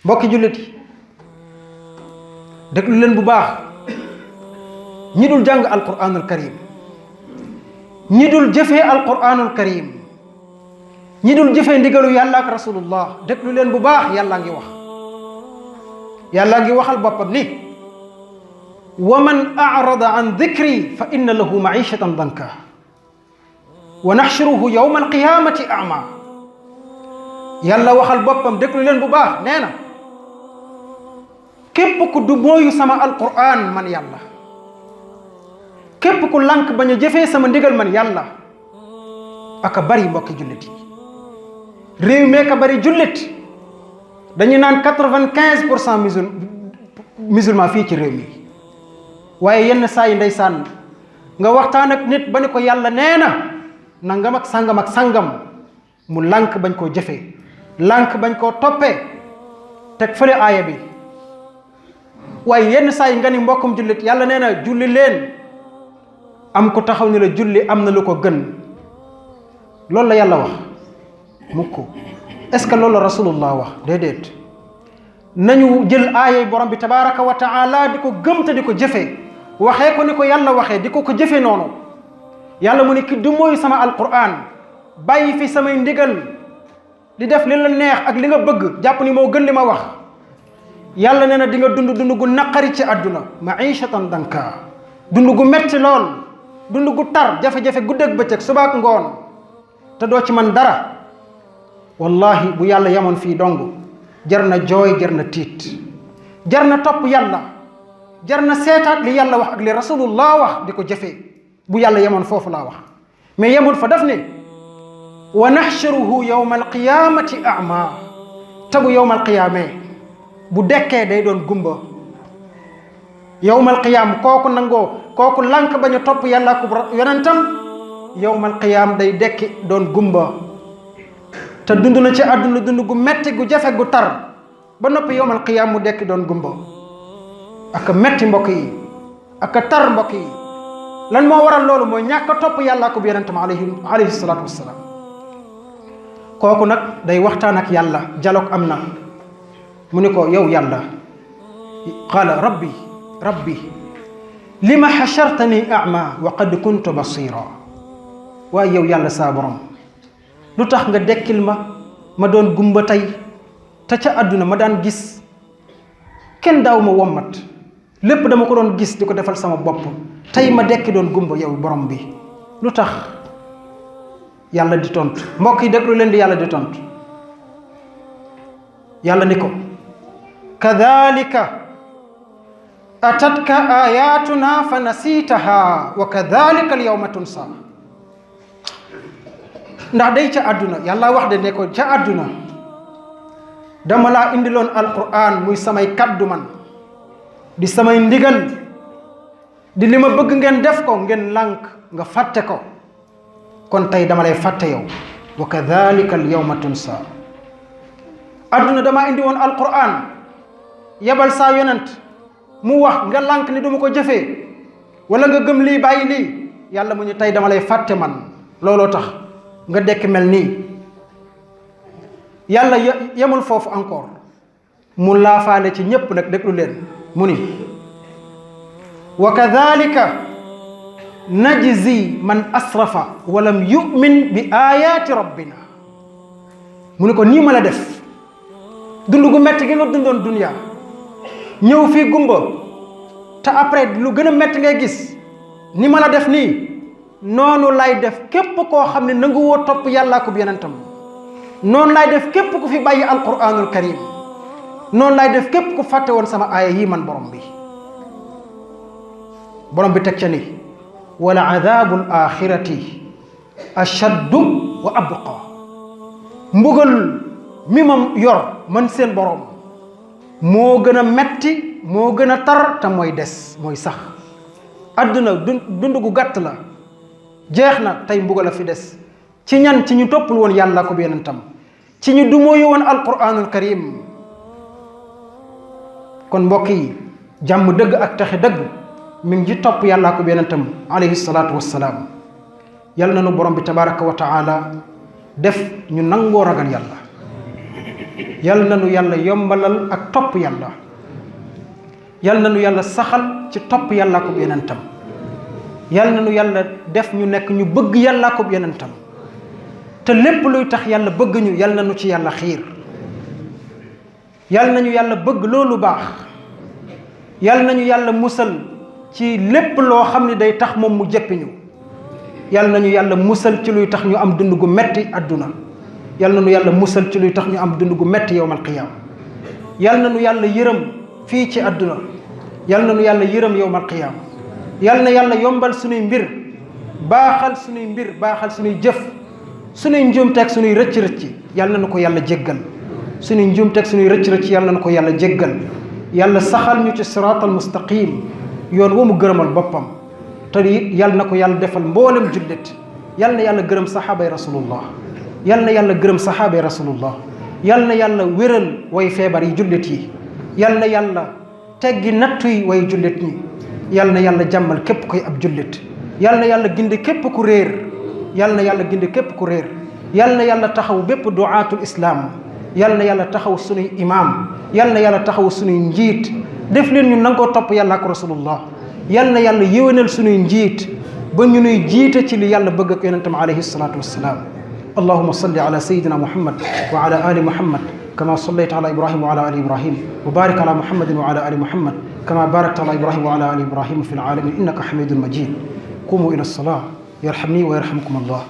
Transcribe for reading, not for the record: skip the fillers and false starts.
mbokki jullit yi déglu leen bu baax ñi dul jàng alquranul karim ñi dul jëfee alquranul karim ñi dul jëfee ndigalu yàlla ak rasulullah déglu leen bu baax yàlla ngi waxal boppam ni wa man a'rada an dhikri fa inna lahu ma'ishatan danka wa nahshuruhu yawma alqiyamati a'ma yàlla waxal boppam déglu leen bu baax nee na képp ku du mooyu sama alquran man yàlla képp ku lànk bañ a jëfee sama ndigal man yàlla aka bari mbokki jullit yi réew mee ka bari jullit dañu naan 95% musulman fii ci réew mi waaye yenn saa yi ndeysaan nga waxtaan ak nit ba ne ko yàlla nee na nangam ak sangam mu lànk bañ koo jëfee lànk bañ koo toppee teg fële aaya bi waaye yenn saa yi nga ni mbokkum jullit yàlla nee na julli leen am ko taxaw ni la julli am na lu ko gën loolu la yàlla wax mukk est-ce que loolu la rasulullah wax déedéet nañu jël aayay borom bi tabaraka wa taala di ko gëm te di ko jëfee waxee ko ni ko yàlla waxee di ko jëfee noonu yàlla mu ne ki du mooy sama alquran bàyyi fi samay ndigal di def li la neex ak li nga bëgg jàpp ni moo gën li ma wax yàlla nee na di nga dund gu naqari ci àdduna maishatan danka dund gu metti lool dund gu tar jafe-jafe guddeeg bëccëg subaak ngoon te doo ci man dara wallahi bu yàlla yamoon fii dong jar na jooy jar na tiit jar na topp yàlla jar na seetaat li yàlla wax ak li rasulullah wax di ko jëfee bu yàlla yemoon foofu laa wax mais yemul fa daf ne wa nahshuruhu yawma alqiyamati a'ma te bu yawma alqiyamee bu dekkee day doon gumba yawmal qiyaam kooku lànk bañ a topp yàlla ko yonentam yawmal qiyaam day dekki doon gumba te dund na ci àdduna dund gu metti gu jafe gu tar ba noppi yawmal qiyaam mu dekki doon gumba ak metti mbokk yi ak tar mbokk yi lan moo waral loolu mooy ñàkk a topp yàlla ko yonentam alayhi salaatu wassalaam kooku nag day waxtaan ak yàlla dialogue am na mu ne ko yow yàlla qaala rabbi lima xashartani a'ma wa qad kuntu basira waaye yow yàlla saa borom lu tax nga dekkil ma doon gumba tey te ca àdduna ma daan gis kenn daaw ma wommat lépp dama ko doon gis di ko defal sama bopp tey ma dekki doon gumba yow borom bi lu tax yàlla di tontu mbokk yi déglu leen di yàlla di tontu yàlla ni ko kadhalika atatka ayatuna fa nasitaha wa kadhalika alyawma tunsa ndax day ca àdduna yàlla wax de ne ko ca àdduna dama laa indiloon alquran muy samay kaddu man di samay ndigal di li ma bëgg ngeen def ko ngeen lànk nga fàtte ko kon tey dama lay fàtte yow wa kadhalika alyawma tunsa àdduna dama indi woon alquran yebal saa yonent mu wax nga lànk ni duma ko jëfee wala nga gëm lii bàyyi lii yàlla mu ñu tey dama lay fàtte man looloo tax nga dekk mel nii yàlla yemul foofu encore mu laafaale ci ñépp nag déglu leen mu ni wa kadhalika najzi man asrafa walam yu'min bi ayati rabbina mu ni ko nii ma la def dund gu metti gi nga dundoon dunya ñëw fii gumba te après lu gën a metti ngay gis ni ma la def nii noonu lay def képp koo xam ne nangu woo topp yàllaa ko yonentam noonu lay def képp ku fi bàyyi alquranul karim noonu lay def képp ku fàtte woon sama aaya yi man borom bi teg ca ni wala adabul axirati ashaddu wa abqa mbugal mi ma yor man seen borom moo gën a metti moo gën a tar te mooy des mooy sax adduna dund gu gàtt la jeex na tey mbugal a fi des ci ñan ci ñu toppul woon yàlla ko yonentam ci ñu dumóoyu woon alquranul karim kon mbokk yi jàmm dëgg ak taxe dëgg mi ngi ci topp yàlla ko yonentam alayhi salaatu wassalaam yàlla na nu borom bi tabaraka wa taala def ñu nangoo ragal yàlla yal na nu yàlla yombalal ak topp yàlla, yal na nu yàlla saxal ci topp yàlla ko yonentam, yal na nu yàlla def ñu nekk ñu bëgg yàlla ko yonentam, te lépp luy tax yàlla bëgg ñu yal na nu ci yàlla xiir, yal nañu yàlla bëgg loolu baax, yal nañu yàlla musal ci lépp loo xam ne day tax moom mu jëppi ñu, yal nañu yàlla musal ci luy tax ñu am dund gu metti àdduna, yal nañu yàlla musal ci luy tax ñu am dund gu metti yawmal qiyaama, yal nañu yàlla yërëm fii ci àdduna, yal nañu yàlla yërëm yawmal qiyaama, yal na yàlla yombal suñuy mbir, baaxal suñuy mbir, baaxal suñuy jëf, suñuy njuumteeg suñuy rëcc-rëcc yal nañu ko yàlla jéggal, suñuy njuumteeg suñuy rëcc-rëcc yal nañu ko yàlla jéggal, yàlla saxal ñu ci siraatal mustaqim, yoon wa mu gërëmal boppam, te yal na ko yàlla defal mboolem jullit, yal na yàlla gërëm saxaabay rasulullah, yal na yàlla gërëm saxaabay rasulullah, yal na yàlla wéral way feebar yi jullit yi, yal na yàlla teggi nattu yi way jullit ñi, yal na yàlla jàmmal képp koy ab jullit, yal na yàlla gindi képp ku réer, yal na yàlla gindi képp ku réer, yal na yàlla taxaw bépp duaatul islam, yal na yàlla taxaw sunuy imaam, yal na yàlla taxaw sunuy njiit, def leen ñu nangoo topp yàlla ak rasulullah, yal na yàlla yéwénal sunuy njiit ba ñu nuy jiite ci li yàlla bëgg ak yonentam alayhi salaatu wassalaam. allahuma salli ala sayidina muhammad wa ala ali muhammad kama sallayta ala ibrahim wa ala ali ibrahim wa barik ala muhammadin wa ala ali muhammad kama barakta ala ibrahim wa ala ali ibrahim fi alalamin innaka hamidun majid. qumu ila alsalah yarhamni wa yarhamkum allah.